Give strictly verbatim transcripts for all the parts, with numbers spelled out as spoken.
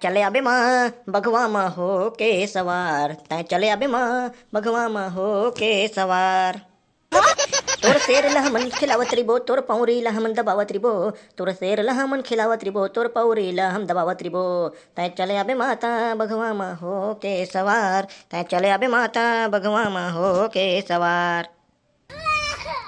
चले आबे माँ बघवा म हो के सवार, तैं चले आबे माँ बघवा म हो के सवार। तोर शेर ल हमन खिलावत रिबो, तोर पौरी ल हमन दबावत रिबो, तोर शेर ल हमन खिलावत रिबो, तोर पौरी ल हम दबावत रिबो। तैं चले आबे माता बघवा म हो के सवार, तैं चले आबे माता बघवा म हो के सवार।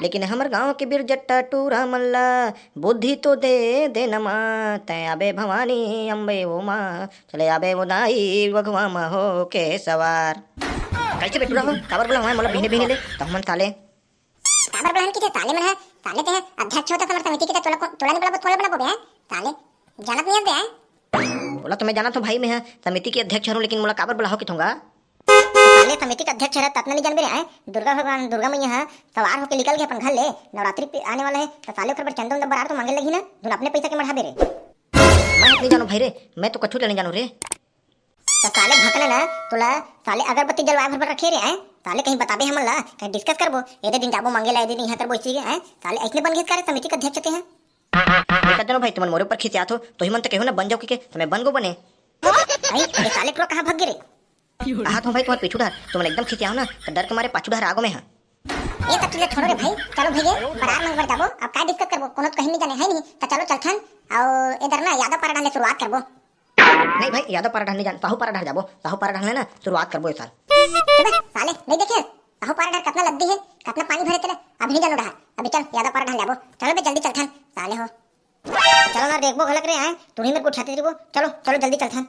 लेकिन हमर गांव के बिरजट्टा टूरा मन ला बुद्धि तो दे दे न माँ, तैं आबे भवानी अम्बे ओ माँ, चले आबे ओ दाई बघवा म हो के सवार। कैसे बे टूरा हो, काबर बोला हमारे मोला बिहने बिहने ले, त हमन साले काबर बोला हन कि ते साले मन ह, साले ते ह अध्यक्ष होता हमर समिति के, त तोला को-, तोला नहीं बोला, तोला बोला बे, हैं? साले, जानत नहीं हस बे, हैं? बोला तो मैं जानत हूँ भाई, मैं ह समिति के अध्यक्ष हूँ, लेकिन मोला काबर बोला हो कि थोंगा? साले समिति के अध्यक्ष हर, त अतना नहीं जानबे रे, हैं? दुर्गा भगवान, दुर्गा मैया ह सवार होके निकल गे अपन घर ले, नवरात्रि पे आने वाला है, त साले ओकर बर चंदा उंदा बरार तो मांगे लगही ना, धुन अपने पैसा के मढ़ाबे रे। मैं नहीं जानू भाई रे, मैं तो कछु ला नहीं जानू रे। त साले भकना ना, तोला साले अगरबत्ती जलवाए भर बर रखे रे, हैं? साले कहीं बताबे हमन ला, कहीं discuss करबो, एदे दिन जाबो मांगे ला, एदे दिन इहाँ करबो, इसी के, हैं? साले ऐसने बन गे का रे समिति के अध्यक्ष ते हैं? मैं कह देनो भाई, तुमन मोरे ऊपर खिसियात हो, तो ही मन तो कहो ना बन जाओ कि के, तो मैं बन गो बने। आई, ये साले टुरा कहाँ भाग गे रे? कहा था भाई तुम्हारे पीछू डहर, तुमन एकदम खिसियाओ ना, तो डर के मारे पाछू डहर आगो में हाँ। ये सब चीजें छोड़ो रे भाई, चलो भैया, बरार मंगवर जाबो, अब काय discuss करबो, कोनो तो कहीं नहीं जाने है नहीं, तो चलो चलथन, और इधर ना यादव पारा डाले शुरुआत करबो। नहीं भाई, यादव पारा डहर नहीं जान, साहू पारा डहर जाबो, साहू पारा डहर ना शुरुआत करबो इस साल। चुप बे, साले, नहीं देखे? साहू पारा डहर कितना लद्दी है, कितना पानी भरे तेरे, अभी नहीं जानो डहर, अभी चल, यादव पारा डहर जाबो, चलो बे, जल्दी चलथन, साले हो। चलो ना, देखबो घलक रे, आए, तू ही मेरे को उठाते रहिबो, चलो, चलो, जल्दी चलथन।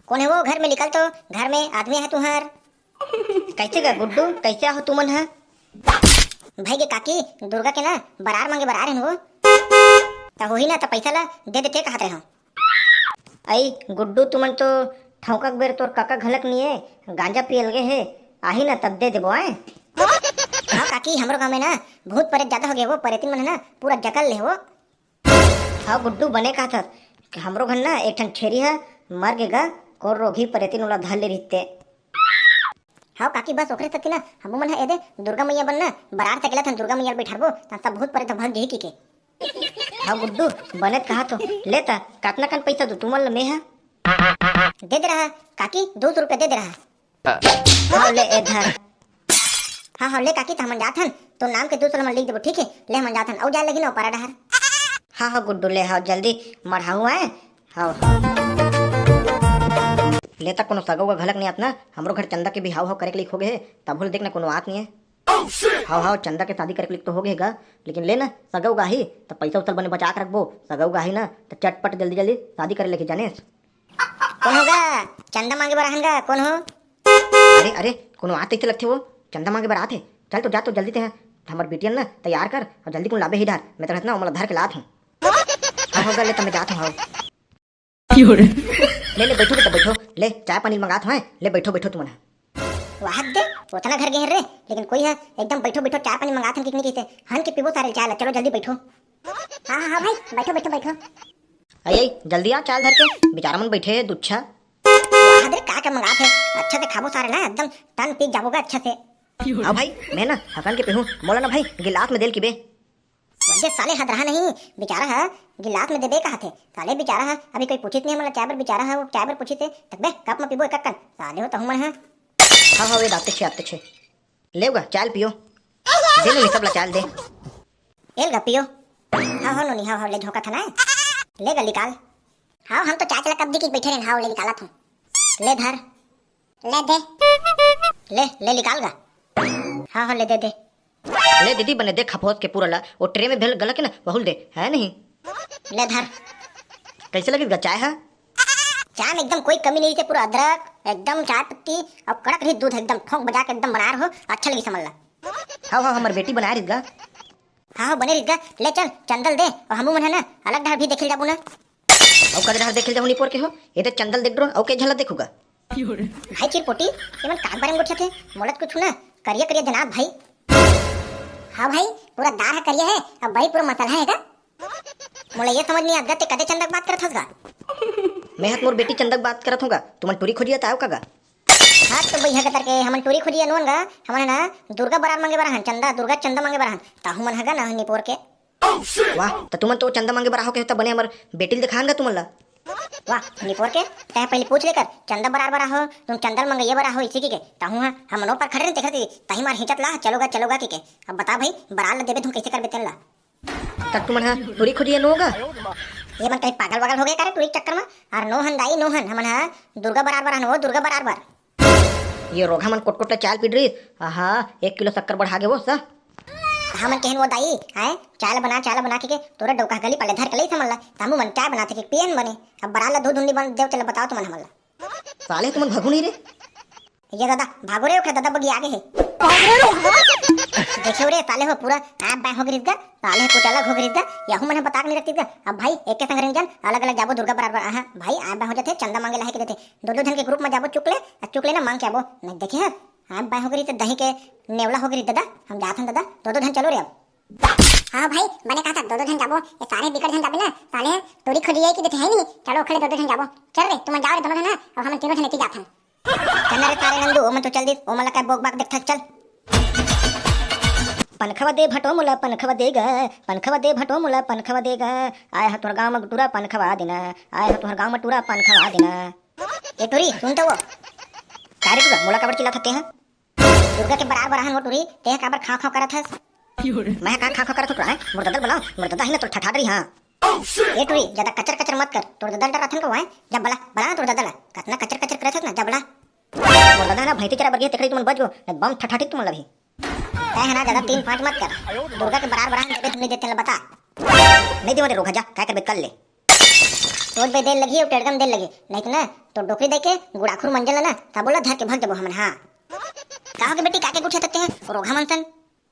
कौन है वो? घर में निकल तो, घर में आदमी है तुहार। कैसे गा गुड्डू, कैसे हो तुमन ह? भाई के काकी, दुर्गा के ना बरार मांगे बरार है वो। त होही ना, त पैसा ला दे देते कहत रहे हो। आई गुड्डू, तुमन तो ठौका के बेर तोर काका घलक निये गांजा पियल गे हे, आही ना तब दे देबो आए। हाँ काकी, हमरो गांव में ना भूत परेत ज्यादा हो गए, वो परेतिन मन है ना पूरा जकल ले वो। हाँ गुड्डू, बने कहत हस कि हमरो घर ना एक ठन छेरी ह मर गे गा, कोन रोगही परेतिन ओला धर ले रहिते। हाँ काकी, बस ओकरे सेती ना हमू मन ह एदे दुर्गा मैया बन ना बरार सकेला थन, दुर्गा मैया ल बैठारबो त सब भूत परेत भाग जही की के। हाँ गुड्डू, बने त कहत हो, ले त कतना कन पैसा दू तुमन ल मैं ह? दे दे रहा काकी, दो सौ रुपया दे दे रहा। हाँ, ले ए धर। हाँ, हाँ, ले काकी, त हमन जात हन, तो नाम के दो सौ हमन लिख देबो, ठीक है? ले हमन जात हन, अउ जाए लगी ना, पारा डहर। हाँ, हाँ, गुड्डू, ले, हाँ, जल्दी मढ़ाहू आए। हाँ, हाँ। ले त कोनो सगा उगा घलक नहीं आत ना, हमरो घर चंदा के बिहाव हो करे के लिख हो गए हे, तब ले देख ना कोनो आत नहीं है। हाँ, हाँ, चंदा के शादी करे के लिख तो हो गए गा, लेकिन ले ना, सगा उगा ही, त पैसा उसल बने बचा के रखबो, सगा उगा ही ना, त चटपट जल्दी जल्दी शादी करे लेके जानेस। कौन होगा? चंदा मांगे बर आहन गा, कौन हो? अरे, अरे, कोनो आत तइसे लगथे वो, चंदा मांगे बर आत हे। चल तो जा तो जल्दी ते ह, हमर बिटियन ना तैयार कर अउ जल्दी कुन लाबे ही डहर, मैं तो रहत ना ओमन ला धर के लात हूँ। हाँ, होगा, ले त मैं जात हूँ, हाँ। ले, ले, बैठो बेटा, बैठो, ले, चाय पानी मंगात हूँ, ले, बैठो, बैठो तुमन ह। वाह दे, ओतना घर गे हे रे, लेकिन कोई ह एकदम बैठो, बैठो, चाय पानी मंगात हन कि नहीं कहिथे, हन के पीबो सारे चाय ला, चलो जल्दी बैठो। हाँ, हाँ, हाँ भाई, बैठो, बैठो, बैठो। अई, अई, जल्दी आ, चाय धर के, बेचारा मन बैठे हे, दुच्छा। वाह दे, का का मंगात हे, अच्छा से खाबो सारे ना, एकदम टन पी जाबो गा अच्छा से। हाँ भाई, मैं ना हकन के पीहूँ, मोला ना भाई गिलास में देल की बे। वैसे साले हद रहा नहीं, बेचारा ह गिलास में देबे कहा थे, साले बेचारा ह अभी कोई पूछित नहीं, हमला चाय बर बेचारा ह, वो चाय बर पूछित हे, तक बे कप में पीबो एक कन, साले हो तहु मन ह। हाँ, हाँ, वे दाते छे, आते छे। ले गा, चाय पियो। दे नोनी, सबला चाय दे। एल गा पियो। हाँ, हो नोनी, हाँ, हाँ, ले झोंका था ना। ले गा निकाल। हाँ, हम तो चाय चला कब दी की बैठे रहन, हाँ, ले निकाला था। ले धर। ले दे। ले, ले निकाल गा। हाँ, हाँ, ले दे दे। ले दीदी, बने देख खपोस के पूरा ला, वो ट्रे में भेल गलक ना, बहुल दे, है नहीं? ले धर। कैसे लगिस गा चाय ह? चाय में एकदम कोई कमी नहीं थे, पूरा अदरक, एकदम चाय पत्ती और कड़क रही दूध, एकदम ठोंक बजा के एकदम बनाए रहो, अच्छा लगी समझ ला। हाँ, हाँ, हमर बेटी बनाए रहिस गा। हाँ, हाँ, बने रहिस गा। ले चल, चंदल दे, और हमू मन है ना, अलग डहर भी देखे जाबू ना। अउ कदे डहर देखे जाबू निपोर के हो, ये तो चंदल देख डरो, अउ के झला देखूगा। भाई चिरपोटी, ये मन काक बारे में गोठिया थे, मोलत कुछ ना, करिया करिया जनाब भाई। हाँ भाई, पूरा दार है करिया है, अब भाई पूरा मसाला है का? मोला ये समझ नहीं आता, ते कदे चंदा के बात करत हस गा? मैं हत मोर बेटी चंदा के बात करत हूँ गा। तुमन टूरी खोजिया त आयो का गा? हाँ, तो भैया के तरके हमन टूरी खोजिया नोन गा, हमन ना दुर्गा बरार मांगे बर हन, चंदा, दुर्गा चंदा मांगे बर हन, ताहू मन हगा ना निपोर के। वाह, त तुमन तो चंदा मांगे बर आहो के त बने हमर बेटी ल देखान गा तुमन ला। वाह, निपोर के, तैं पहले पूछ लेकर, चंदा बरार बर आहो, तुम चंदा ल मंगइया बर आहो, इसी की के, तहूं हा, हमनो पर खड़े रहते, खड़े, तही मार हिंचत ला, चलो गा, चलो गा, की के। अब बता भाई, बरार ला देबे तुम कैसे करबे तेन ला? त तुमन हा टुरी खुदिया नो गा? ये मन कहीं पागल वागल हो गए का रे टुरी के चक्कर में? अरे नो हन दाई, नो हन, हमन हा दुर्गा बरार बर आन, वो दुर्गा बरार बर। ये रोगहा मन कोटकोट ले चाय ल पी डरिस। आहा, एक किलो शक्कर बढ़ा गे वो सा। हमन केहन वो दाई, हैं? चाय ल बना, चाय ल बना के, के तोरे डौका गली पाले धर के लई हमन ला। तामू मन चाय बनाथे के पियन बने। अब बरार ला दूध उन्नी बन देव, चलो बताओ तुमन हमन ला। साले तुमन भगू नहीं रे। ये दादा, भागो रे, ओखर दादा बगी आगे हे। देखो रे, साले हो पूरा आप बाय हो गिरिस गा, साले हो कुछ अलग हो गिरिस गा, यहू मन ह बता के नहीं रखती गा। अब भाई, एक के संग रंजन, अलग-अलग जाबो दुर्गा बरार बर। आहा, भाई, आप बाय हो जाथे, चंदा मांगे ला हे के देथे। दो-दो झन के group में जाबो, चुक ले, आ चुक ले ना मांग के आबो। नहीं देखे हस, आप बाय हो गिरिस, दही के नेवला हो गिरिस दादा, हम जाथन दादा, दो-दो झन चलो रे अब। हाँ भाई, बने कहा था, दो-दो झन जाबो, ये सारे बिकट झन जाबे ना, साले टुरी खुदिया की देथे है नहीं, चलो ओखले दो-दो झन जाबो। चल रे, तुम जाओ रे दोनों झन, अब हम तीनों झन एती जाथन। चल रे सारे नंदू, ओमन तो चल दिस, ओमन ला काय बोक बाक देखथस, चल। पनखवा दे भटो मोला पनखवा दे गा, पनखवा दे भटो मोला पनखवा दे गा। आय हा तोहर गाँव म टूरा पनखवा देना, आय हा तोहर गाँव म टूरा पनखवा देना। ए टूरी, सुन तो वो। का रे टूरा, मोला काबर चिल्लाथस तें हा? दुर्गा के बरार बर आहन वो टूरी, तें हा काबर खाँव खाँव करत हस? मैं का खाँव खाँव करत हँव टूरा, हैं? मोर ददा ल बलाओ, मोर ददा ही ना तोर ठठाडरी, हाँ। ए टूरी, ज्यादा कचर कचर मत कर, तोर ददा ल डराथन का वो, हैं? जा बला, बला ना तोर ददा ला, कतना कचर कचर करत हस ना, जा बला। मोर ददा ना भैंसी चरा बर गे, तेकरे तुमन बच गो, नहीं बम ठठाटी तुमन ला भी। तैं है ना ज्यादा तीन पाँच मत कर, दुर्गा के बरार बरार देबे तुमने देते ला बता। नहीं देवो रे रोगहा, जा, काय करबे कर ले। सोच बे देर लगी, अउ टेड़गम देर लगी, नहीं तो ना, तो डोकरी दे के गुड़ाखुर मंजन ला ना, तब बोला धर के भग देबो हमन, हाँ। का हो गे बेटी, का के गुठियाथस तें हा, रोगहा मन सन?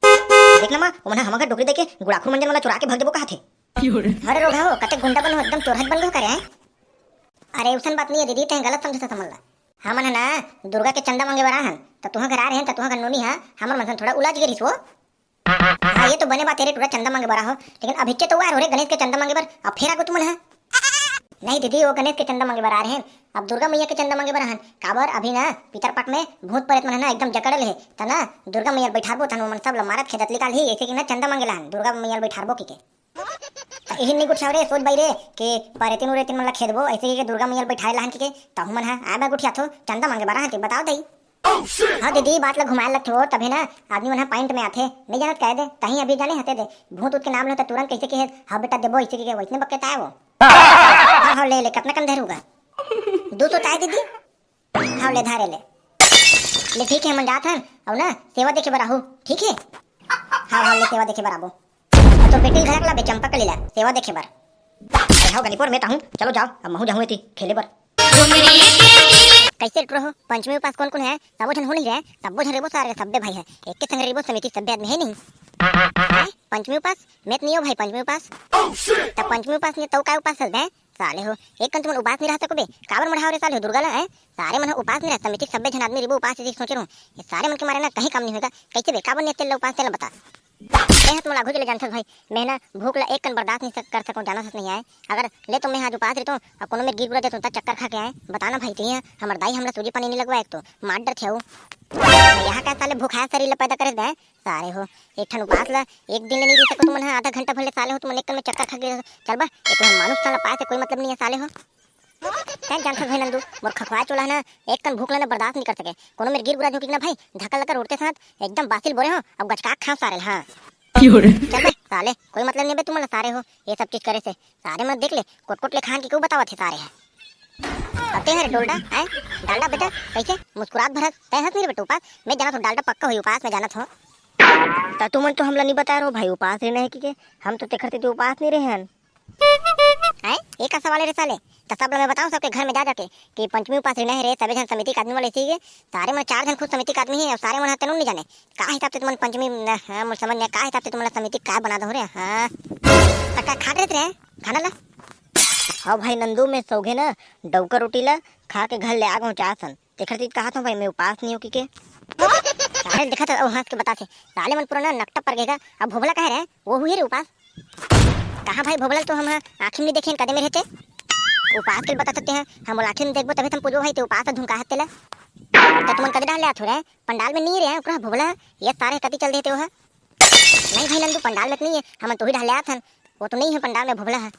देख ना माँ, ओमन ह हमर घर डोकरी दे के गुड़ाखुर मंजन वाला चुरा के भग देबो कहाथे। अरे रोगहा हो, कते गुंडा बन हो, एकदम चोरहत बन गो करे हैं। अरे उसन बात नहीं है दीदी, तें गलत समझत हस हमन ला। हमन ह ना दुर्गा के चंदा मांगे बर आहन, त तुहा घर आ रहे हैं, त तुहा घर नोनी हा हमर मन सन थोड़ा उलाज गे रिहिस वो। हाँ, ये तो बने बात है रे टूरा, चंदा मांगे बर आहो, लेकिन अभिच्चे तो वो आए रहो रे गणेश के चंदा मांगे बर, अब फेर आगो तुमन हा। नहीं दीदी, वो गणेश के चंदा मांगे बर आ रहे हैं, अब दुर्गा मैया के चंदा मांगे बर आहन। काबर अभी ना पितर पाट में भूत प्रेत मन ह ना एकदम जकड़ल हे, त ना दुर्गा मैया ल बैठारबो, तहन ओमन सब ल मारत खेदत निकाल ही, ऐसे कि ना चंदा मांगे ला आहन, दुर्गा मैया ल बैठारबो की के। त इही नहीं गुठियाव रे, सोच बाई रे, के परेतिन उरेतिन मन ल खेदबो, ऐसे कि के दुर्गा मैया ल बैठारे ला आहन की के, तहू मन ह आय बा गुठियाथो, चंदा मांगे बर आहन, बताओ दई। हाँ दीदी, बात ला घुमाए लगथे वो, तभे ना आदमी मन ह point में आथे। नहीं जानत कह दे, तहीं अभी जाने हते दे, भूत उत के नाम लो त तुरंत कैसे कहे, "हाँ बेटा देबो," ऐसे के वैसने बक्के ताय वो। हाँ, हाँ, ले, ले, कतना कन धरूगा? दो सौ ताय दीदी? हाँ, ले, धारे ले। ले, ठीक है, हमन जात हन, अउ ना, सेवा देखे बर आहू, ठीक है? हाँ, हाँ, ले, सेवा देखे बर आबो। अउ तोर बेटी ल घलक लाबे, चंपा कली ला, सेवा देखे बर। अरे हव गनीपुर में ताहूँ, चलो जाओ, अब महूँ जाहूँ एती खेले बर। कैसे रहो, पंचमी उपास कौन कौन है? सबो झन हो नहीं रहे, सबो झन रेबो सारे, सब्बे भाई है, एक के संग रेबो समिति, सब्बे आदमी है नहीं। हैं? पंचमी उपास? मैं तो नहीं हो भाई पंचमी उपास। तब पंचमी उपास नहीं तो काय उपास चलते हैं? साले हो, एक कन तुमन उपास नहीं रह सको बे, काबर मढ़ाओ रे साले हो दुर्गा ला, हैं? सारे मन ह उपास नहीं रह, समिति सब्बे झन आदमी रेबो उपास, इसी सोच रहो। ये सारे मन के मारे ना कहीं काम नहीं होगा, कैसे बे, काबर नहीं तेल ला उपास तेल ला बता। तें ह तुमन आघू चले जानथस भाई, मैं ना भूख ला एक कन बर्दाश्त नहीं सक-, कर सकूं, जानथस नहीं आय। अगर ले तो मैं आज उपास रहितों, अउ कोनो मेर गिर गुरा देतों, त चक्कर खा के आए। बता ना भाई, तें ह, हमर दाई हमला सूजी पानी नहीं लगवाए, एक तो मार डरथे हूँ। यहाँ का साले भूखाया शरीर ला पैदा करे दे, सारे हो। एक ठन उपास ला एक दिन ले नहीं रह सको तुमन ह, आधा घंटा भर ले साले हो, तुमन एक कन में चक्कर खा के चल बा, ये तो हम मानुष साला पाए से कोई मतलब नहीं है साले हो। तैं जानथस भाई नंदू, मोर खखवाए चोला ह ना, एक कन भूख ला ना बर्दाश्त नहीं कर सके। कोनो मेर गिर गुरा झुकिक ना भाई, धक्का लगा उठते साथ, एकदम बासिल बोरे हो, अब गचका खाओ सारे ल, हाँ। चल बे, साले, कोई मतलब नहीं बे, तुमन ला सारे हो, ये सब चीज करे से। सारे मन देख ले, कोट कोट ले खान के क्यों बतावत हे सारे है। अब तें हर डोलडा, हैं? डालडा बेटा, कैसे? मुस्कुरात भरत, तैं हंस नहीं रे बेटा उपास, मैं जानत हूँ डालडा पक्का हुई उपास, मैं जानत हूँ। त तुमन तो हमला नहीं बता रहो भाई, उपास रहना है कि के? हम तो तेखर ते उपास नहीं रहे हन। हैं? ये का सवाल है रे साले? त सब ल मैं बताऊं सबके घर में जा जाके कि पंचमी उपास रहना है रे, सबे झन समिति के आदमी वाले इसी के। सारे मन चार झन खुद समिति के आदमी है और सारे मन ह तेनू नहीं जाने। का हिसाब से तुमन पंचमी न, हाँ, मोर समझ नहीं आया, का हिसाब से तुमन ला समिति का बना दो रे? हाँ। त का खात रहत रे? खाना ला। हाँ भाई नंदू, मैं सौघे ना डौका रोटी ला खा के घर ले आ गो चासन। तेखर तीत कहा था भाई, मैं उपास नहीं हो कि के। साले देखा था, अब हंस के बता थे। साले मन पूरा ना नकटा पर गएगा। अब भोभला कहे रहे, वो हुई रे उपास। कहाँ भाई भोभला तो हम हाँ आँखी में नहीं देखे कदे में रहते। उपास के बता सकते हैं, हम बोला आँखी में देखबो तभी तुम पूछो भाई, ते उपास धुन कहा तेला। तो तुमन कदे डाल ले आथो रे, पंडाल में नहीं रहे, ओकरा भोभला, ये सारे कति चल देते हो। नहीं भाई नंदू, पंडाल में तो नहीं है, हमन तो उही डहर ले आथन। वो तो नहीं है पंडाल में भोभला है।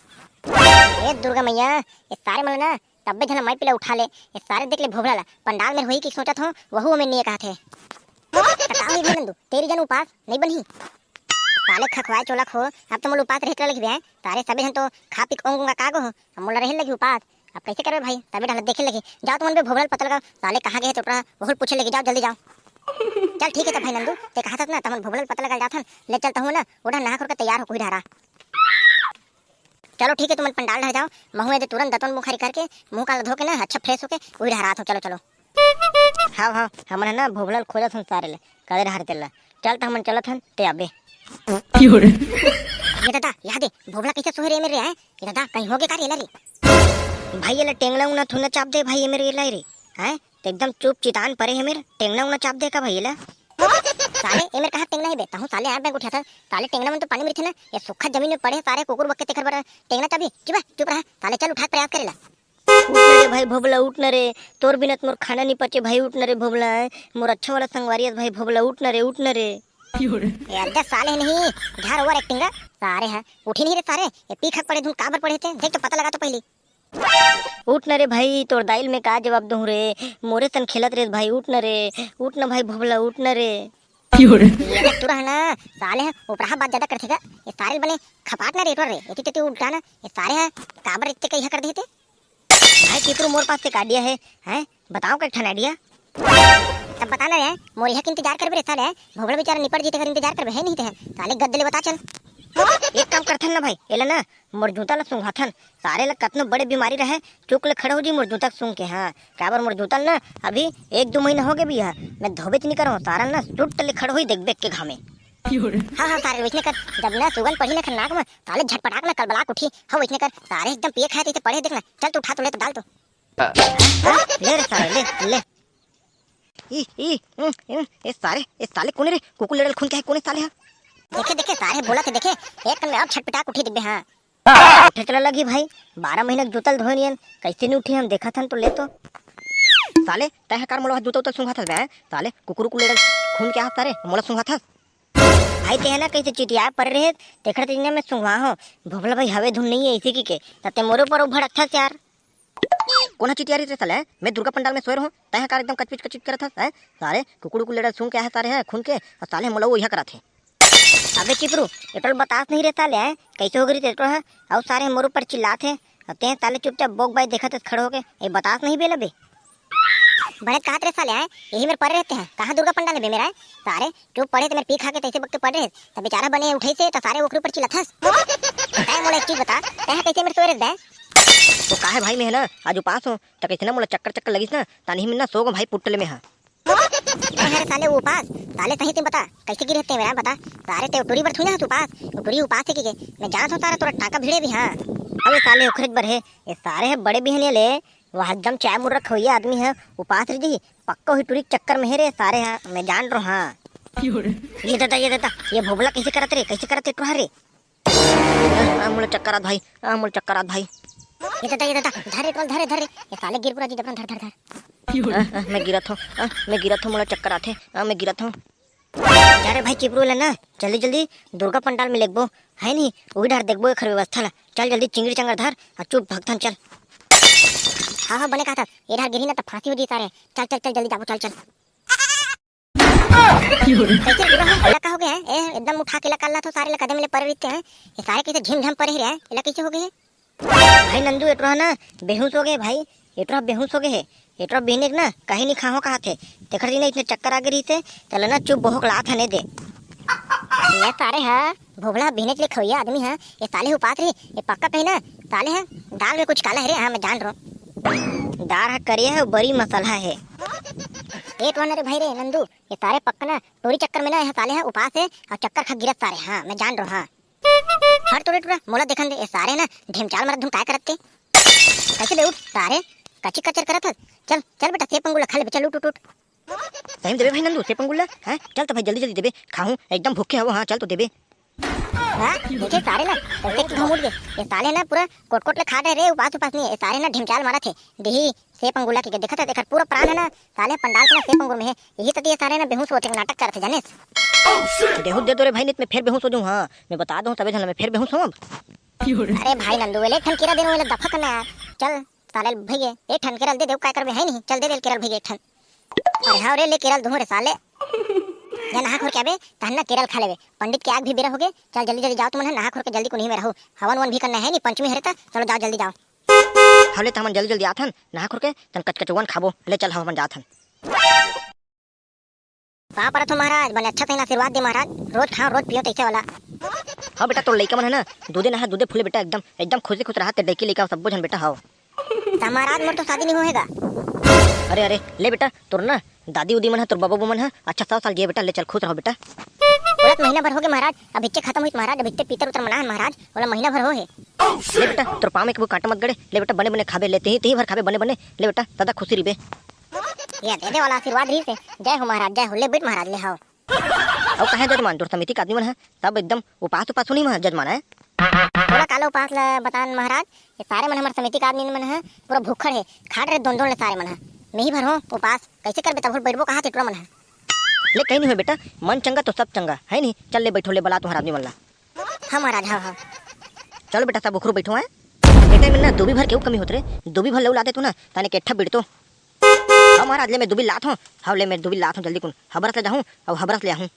ए दुर्गा मैया, ये सारे मन ला ना तब्बे झन ला मैं पिला उठा ले। ये सारे देख ले भोभला ला, पंडाल में होही कि सोचत हो, वहू में नहीं कहत हे। त का होही भाई नंदू, तेरी जन उपास नहीं बनही। साले खखवाए चोला खो, अब तो मोला उपास रहे के लगही बे। सारे सबे झन तो खा पी के ओंग ओंगा का गो हो, अब मोला रहे लगही उपास। अब कैसे करबे भाई, तबे डहर देखे लगही। जाओ तुमन बे भोभला ल पता लगाओ, साले कहाँ गे हे चोपड़ा, वहू ल पूछे लगही, जाओ जल्दी जाओ। चल ठीक है त भाई नंदू, ते कहा था ना, तुमन भोभला ल पता लगा जाथन, ले चलता हूँ ना, वो डहर नहा खोर के तैयार हो, कोई डहरा। चलो ठीक है, तुमन पंडाल डहर जाओ, महू एदे तुरंत दतवन मुखारी करके, मुंह कान ला धो के ना, अच्छा फ्रेश होके, उही डहर आत हो, चलो चलो। हाव हाव, हमन ह ना भोभला ल खोजत हन सारे ले, कदे डहर तेला। चल त हमन चलत हन, ते आबे। ये दादा, यहाँ दे, भोभला कैसे सोहे रे मेरे, हैं? ये दादा, कहीं होगे का रे एला रे? भाई, एला टेंगना उंगना थोड़ा चाप दे भाई, ये मेरे एला रे, हैं? ते एकदम चुप चितान परे हे मेर, टेंगना उंगना चाप दे का भाई एला? साले, ए मेर कहाँ टेंगना हे बे? तहूँ साले आँख में उठा था। साले टेंगना मन तो पानी में रहिथे ना, ये सूखा जमीन में पड़े हे सारे कुकुर बक्के तेखर बर टेंगना चाबी। चुप, चुप रहा, साले चल उठा के प्रयास करेला। उठ न रे भाई भोभला, उठ न रे, तोर बिना त मोर खाना नहीं पचे भाई, उठ न रे भोभला, मोर अच्छा वाला संगवारी अस भाई भोभला, उठ न रे, उठ न रे। ये अद्दे साले नहीं, झार ओवर एक्टिंग रे, सारे है, उठी नहीं रे सारे, ये पी खक पड़े धुन काबर पड़े थे, देख तो पता लगा तो पहली। उठ न रे भाई, तोर दाई ल मैं का जवाब दूं रे? मोरे सन खेलत रे भाई, उठ न रे, उठ न भाई भोभला, उठ न रे। ये देख तू रहा ना, साले ह उपराहा बात ज्यादा करथे का? ये सारे ल बने खपाट ना रे एटवर रे, एती तेती उल्टा ना, ये सारे ह काबर इतने कहिया कर देते? भाई चिपरू, मोर पास एक idea है, हैं? बताओ का एक ठन idea। तब बता ना रे, मोर यहाँ के इंतजार करबे रे साले, भोभला बेचारा निपट जीते कर इंतजार करबे है नहीं ते, साले गद्द ले बता चल। एक काम करथन ना भाई, एला ना मोर जूता ला सूंघाथन। सारे ला कतनो बड़े बीमारी रहे, चुक ले खड़ा हो जी मोर जूता के सूंघ के। हाँ, काबर मोर जूता ल ना अभी एक दो महीना हो गए भी है, मैं धोबे त नहीं करूँ, सारा ना सुट ले खड़ा होई देखबे के घामे। हाँ हाँ सारे वैसने कर, जब ना सुगंध पड़ी ना खन्नाक में, साले झटपटाक ना कलबलाक उठी। हाँ वैसने कर, सारे एकदम पिए खाए तैसे पड़े देख ना, चल तू उठा तो ले तो डाल तो। हाँ, ले रे सारे, ले, ले। ई, ई, उम, उम, ए सारे, ए साले कोने रे? कुकुर लेड़ल खून के है, कोने साले हा? देखे, देखे, सारे बोला थे, देखे, एक कन में अब छटपटा के उठी दिब्बे, हाँ। उठे चला लगी भाई, बारह महीना के जूतल धोए नियन, कैसे नहीं उठी हम देखा थन तो ले तो। साले, तय हकार मोला जूता उतल सूंघा थस बे, साले, कुकुर उकुर लेड़ल खून के हाथ सारे, मोला सूंघा थस। भाई, ते है ना कैसे चिटिया पर रहे, तेखर तेने में सूंघा हो, भोभला भाई हवे धुन नहीं है इसी की के, तते मोरे ऊपर वो भड़क थस यार। कोन ह चिटियारी रे साले? मैं दुर्गा पंडाल में सोए रहूं, तैं ह कार एकदम कचपिच कचपिच करत हस, हैं? साले कुकुर उकुर लेड़ा सूंघ के आहे सारे ह खून के, और साले मोला वो यह करत हे। अबे चिपरू, एटोल बतास नहीं रे साले, हैं? कैसे हो गई एटोल ह? अउ सारे मोर ऊपर चिल्लात हे, और तैं साले चुपचाप बोक बाई देखत हस खड़े होके, ये बतास नहीं बेला बे? बड़े कहत रे साले, हैं? यही मेरे परे रहते हैं, कहाँ दुर्गा पंडाल है बे मेरा, हैं? सारे चुप पड़े थे मेरे पी खा के तैसे बकते पड़ रहे, तब बेचारा बने उठे से तो सारे ओकरे ऊपर चिल्लात हस। तैं मोला एक चीज बता, तैं ह कैसे मेरे सोए रहे बे? तो काहे भाई, मैं है ना आज उपास हूँ, त कैसे ना मोला चक्कर चक्कर लगिस ना, तानी में ना सो गो भाई पुट्टले में हा। अरे साले वो उपास, साले सही तुम बता, कैसे गिरे ते मेरा बता, सारे ते टुरी बर थोड़ी ना हस उपास, वो टुरी उपास है कि के? मैं जानत हूँ सारा तोरा टाका भिड़े भी हाँ। अबे साले ओखरेज बर है, ये सारे है बड़े बिहनिया ले, वो एकदम चाय मुर्रा खवैया आदमी है, उपास रह जी, पक्का हुई टुरी के चक्कर में है रे सारे हा, मैं जान रहा हाँ। ये दादा, ये दादा, ये भोभला कैसे करत रे, कैसे करत रे टुरा रे? आ, आ, मोला चक्कर आत भाई, आ, मोला चक्कर आत भाई। ये दादा, ये दादा, धर रे, टोल, धर रे, धर रे। ये साले गिर पूरा जी, डबरन धर, धर, धर। आ, आ, मैं गिरत हूँ, आ, मैं गिरत हूँ, मोला चक्कर आथे, आ, मैं गिरत हूँ। जा रे भाई चिपरू ला ना, जल्दी, जल्दी दुर्गा पंडाल में लेगबो, है नहीं? वही डर देखबो एखर व्यवस्था ला। चल जल्दी चिंगड़ी चंगर धर, और चुप भगथन चल। हाँ, हाँ, बने कहा था, ये डर गिरी ना तो फांसी हो जी सारे। चल, चल, चल, जल्दी जाबो, चल, चल। कैसे पूरा हम लका हो गया है? ए, एकदम उठा के लका ला तो सारे ला कदम ले परे रहते हैं। ये सारे कैसे झिम झम परे ही रहे हैं? एला कैसे हो गए है? भाई नंदू, एटरा ना बेहोश हो गए भाई। एटरा बेहोश हो गए है। एटरा बिहने के ना कहीं नहीं खाहो कहा थे। तेखर दिन इतने चक्कर आ गए रही थे, तले ना चुप बहुक लात हने दे। ये सारे हा, भोभला बिहने के लिए खवैया आदमी है। ये साले उपास रही, ये पक्का कहीं ना, साले है, दाल में कुछ काला है रे, हाँ, मैं जान रहा हूँ। दाल है करिया है, बड़ी मसाला है। ए तो ना रे भाई रे नंदू, ये सारे पक्का ना टोरी चक्कर में ना, यहाँ साले है उपास है और चक्कर खा गिरत सारे, हाँ, मैं जान रहा हूँ, हाँ। हट तो रे टुरा, मोला देखन दे, ये सारे ना ढेमचाल मारत धुन काय करत ते? कैसे बे उठ, सारे कची कचर करत हस? चल, चल बेटा, सेब अंगूर ला खा लेबे, चल उठ, उठ, उठ। सही में देबे भाई नंदू, सेब अंगूर ला? हैं? चल तो भाई जल्दी जल्दी देबे, खाहूँ, एकदम भूखे हवो, हाँ, चल तो देबे। हाँ, देखे सारे ना, कैसे एकदम उठ गए। ये साले ना पूरा कोट कोट ले खा रहे रे, उपास उपास नहीं, ये सारे ना ढेमचाल मारत हे। देही सेब अंगूर ला के देखत हे, एकर पूरा प्राण है ना, साले पंडाल के ना सेब अंगूर में है। यही तो ये सारे ना बेहोश होते नाटक करत हे, जाने? देहू दे दो रे भाई, नहीं तो मैं फेर बेहोश हो जाऊँ। हाँ, मैं बता दूँ तबे झन, मैं फेर बेहोश हूँ अब। अरे भाई नंदू, ले एक ठन केरा दे रहा हूँ, ले दफा करना यार। चल, साले भैया, एक ठन केरा दे दे, काय करबे, है नहीं? चल दे दे केरा भैया एक ठन। अरे हाँ रे, ले केरा दूँ रे साले। जा नहा खोर के आबे, तहन ना केरा खा लेबे। पंडित के आग भी बेरा होगे। चल जल्दी जल्दी जाओ तुमन, नहा खोर के जल्दी कुनही में रहो। हवन वन भी करना है नहीं, पंचमी हरे ता। चलो जाओ जल्दी जाओ। हव ले, त हमन जल्दी जल्दी आथन, नहा खुर के तन कचकचौवन खाबो। ले चल, हव हमन जाथन। पाँव परत हो महाराज, बने अच्छा तैन आशीर्वाद दे महाराज, रोज खाओ रोज पियो तैसे वाला। हव बेटा, तोर लइका मन है ना, दूधे नहा दूधे फूले बेटा, एकदम एकदम खुशी खुश रहा ते डैकी लइका सब्बो झन बेटा हव। त महाराज मोर तो शादी नहीं होएगा। अरे अरे, ले बेटा, तोर ना दादी उदी मन ह, तोर बाबू मन ह, अच्छा सौ साल जिए बेटा, ले चल खुश रहो बेटा। बोलत महीना भर होगे महाराज, अब हिच्चे खत्म हुई महाराज, अब हिच्चे पीतर उतर मना है महाराज, बोला महीना भर हो है। ले बेटा, तोर पाँव में कभू कांटा मत गड़े, ले बेटा बने बने खाबे, ले तेही तेही भर खाबे बने बने, ले बेटा दादा खुशी रहिबे। ये दे दे वाला आशीर्वाद रही से, जय हो महाराज, जय हो, ले बैठ महाराज, ले हाव। अउ कहे जजमान, तोर समिति के आदमी मन ह, सब एकदम उपास उपास सुनी महाराज जजमान है। बोला काला उपास ला बतान महाराज, ये सारे मन हमर समिति के आदमी मन ह, पूरा भूखड़ है, खाट रहे दोन दोन ले सारे मन ह। मैं ही भर हो उपास, कैसे करबे तब बैठबो कहाँ ते टुरा मन ह। ले कहीं नहीं हो बेटा, मन चंगा तो सब चंगा है नहीं। चल ले बैठो, ले बला तुम्हारा आदमी मन ला। हाँ महाराज, हाँ हाँ। चलो बेटा सब उखरू बैठो है। बेटा मेरे ना दूबी भर केहू कमी होत रे, दूबी भर ले ला दे तू ना, ताने के ठप बिड़तो। हाँ महाराज, ले मैं दूबी लात हूँ। हाँ ले मैं दूबी लात हूँ, जल्दी कुन हबरस ले जाहूँ अउ हबरस ले आहूँ।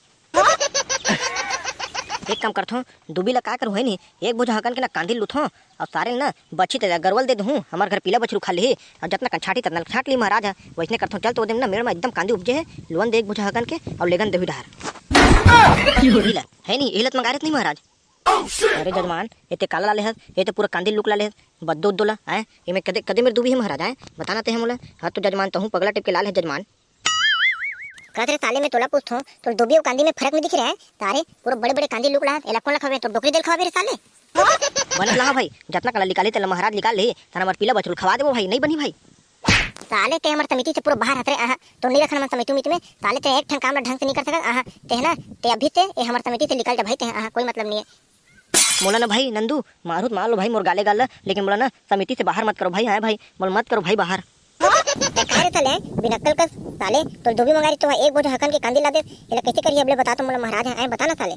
एक काम करथों, दूबी ला का करूँ है नी, एक बोझा हकन के ना कांदी लुथों अउ सारे ना बछी ते गरवल दे दूँ। हमार घर पीला बछरू खा लिही अउ जतना कन छाटी ततना छाट ली महाराज ह। वैसने करथों, चल तो दिन ना मेड़ में एकदम कांदी उपजे है, लुअन दे एक बोझा हकन के अउ लेगन देहू डहार। है नी, इही लत मंगारे नहीं महाराज। अरे जजमान, एते काला लाले हस, ये तो पूरा कांदी लुक लाले हस, बद्दो उद्दो ला, आय? एमे कदे, कदे मेर दूबी है महाराज, आय? बताना ते है मोला। हाँ तो जजमान, तहूँ पगला टेप के लाल है जजमान। कहत रे साले, मैं तोला पूछथों, तोर दूबी अउ कांदी में फर्क नहीं दिख रहा है? तारे, पूरा बड़े बड़े कांदी लुक ला, एला कौन ला खवाबे, तोर डोकरी दे ल खवाबे रे साले। बनत ला भाई, जतना काला निकाली तेला महाराज निकाल ले, थाना हमार पीला बछरू खवा देबो भाई, नहीं बनी भाई। साले ते हमर समिति से पूरा बाहर हत रे, आहा, तो नहीं रखन हमन समिति उमिति में, साले ते एक ठन काम ला ढंग से नहीं कर सकत, आहा, ते है ना, ते अभी से, ए हमर समिति से निकल जा भाई, ते, आहा, कोई मतलब नहीं है। मोला ना भाई नंदू, मारू तो मार लो भाई मोर गाले गाल ला, लेकिन मोला ना समिति से बाहर मत करो भाई, आए भाई, मोला मत करो भाई बाहर। ते काहे रे साले, बिनक्कल कस, साले, तोर दूबी मंगारी तो एक बोझा हकन के कांदी ला दे, एला कैसे करिए अब ले बता तो मोला महाराज है, आए बता ना साले।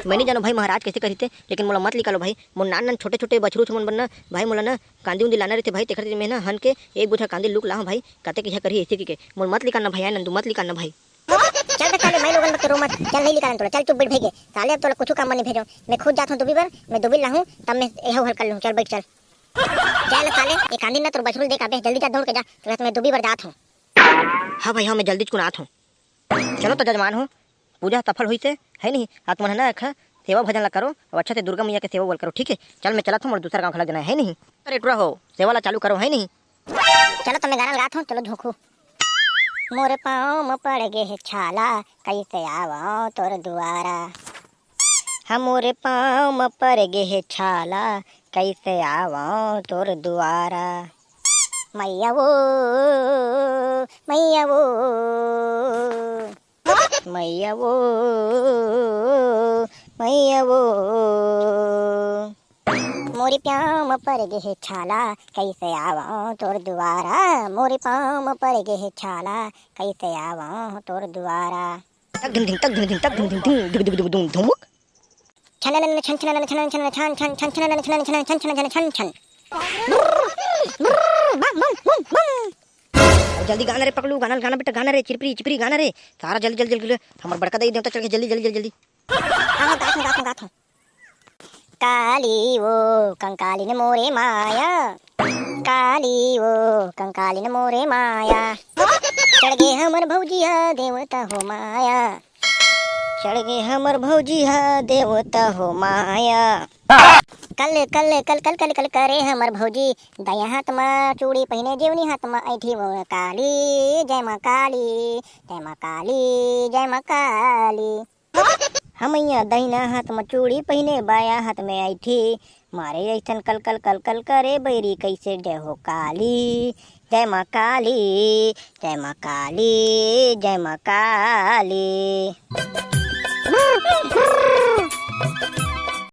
मैं नहीं जानो भाई महाराज कैसे करी थे, लेकिन मोला मत निकालो भाई, मोर नान नान छोटे छोटे बछरू छमन बनना भाई, मोला ना कांदी उंदी लाना रहिथे भाई, तेखर सेती मैं ना हन के एक बोझा कांदी लुक लाहूं भाई, काते किहा करही ऐसे की के। मोर मत लिकाना भाई, आय नंदू, मत लिकाना भाई। चल बे साले, मैं लोगन बक रो मत, चल नहीं लिकाना तोला, चल चुप बैठ भैगे। साले अब तोला कुछ काम बर नहीं भेजो, मैं खुद जात हूं दूबी बर, मैं दूबी लाहूं, तब मैं एहो हल कर लूं, चल बैठ चल। जा ले साले, एक कांदी ना तोर बछरू देख आबे, जल्दी जा दौड़ के जा, तेखर सेती मैं दूबी बर जात हूं। हाँ भाई हाँ, मैं जल्दी चुनात हूँ। चलो तो जजमान हो, पूजा सफल हुई से, है नहीं? आप मन है ना एक सेवा भजन ला करो, और अच्छा से दुर्गा मैया के सेवा बोल करो, ठीक है? चल मैं चलत हूँ, मोर दूसरा गाँव घला जाना है, है नहीं? अरे टुरा हो, सेवा ला चालू करो, है नहीं? चलो तो मैं गाना लगात हूँ, चलो झोंकू। मोरे पाँव म पड़ गे हे छाला, कैसे आवं तोर दुआरा। हमरे पाँव म पड़ गे हे छाला, कैसे आवं तोर दुआरा। मैया वो, मैया वो, मैया वो, मैया वो। मोरी पाँव म पड़ गे हे छाला, कैसे आवं तोर दुआरा। मोरी पाँव म पड़ गे हे छाला, कैसे आवं तोर दुआरा। तक धिन धिन, तक धिन धिन, तक धिन धिन, धिन, धिन, धिन, धिन, धिन, धुमुक। छननन छन छननन छनन छनन छन छन छन छननन छनन छनन छन छन छन छन छन। अरे जल्दी गाना रे पकलू, गाना, गाना बेटा, गाना रे, चिरपरी, चिपरी, गाना रे। सारा जल्दी, जल्दी, जल्दी, जल्दी। हमर बड़का दाई देवता चल के जल्दी, जल्दी, जल्दी, जल्दी। हाँ, हाँ, गात हूँ, गात हूँ, गात हूँ। काली वो कंकालिन मोरे माया, काली वो कंकालिन मोरे माया। चढ़ गे हमर भौजी ह देवता हो माया, चढ़ गे हमर भौजी ह देवता हो माया। कल, कल, कल, कल, कल, कल करे हमर भौजी, दायां हाथ म चूड़ी पहिने, जेवनी हाथ म ऐठी वो काली, जय माँ काली, जय माँ काली, जय माँ काली। हमैया दहिना हाथ म चूड़ी पहिने, बायां हाथ में ऐठी मारे, ऐसन कल कल कल कल करे बैरी कैसे, जय हो काली, जय माँ काली, जय माँ काली, जय माँ काली।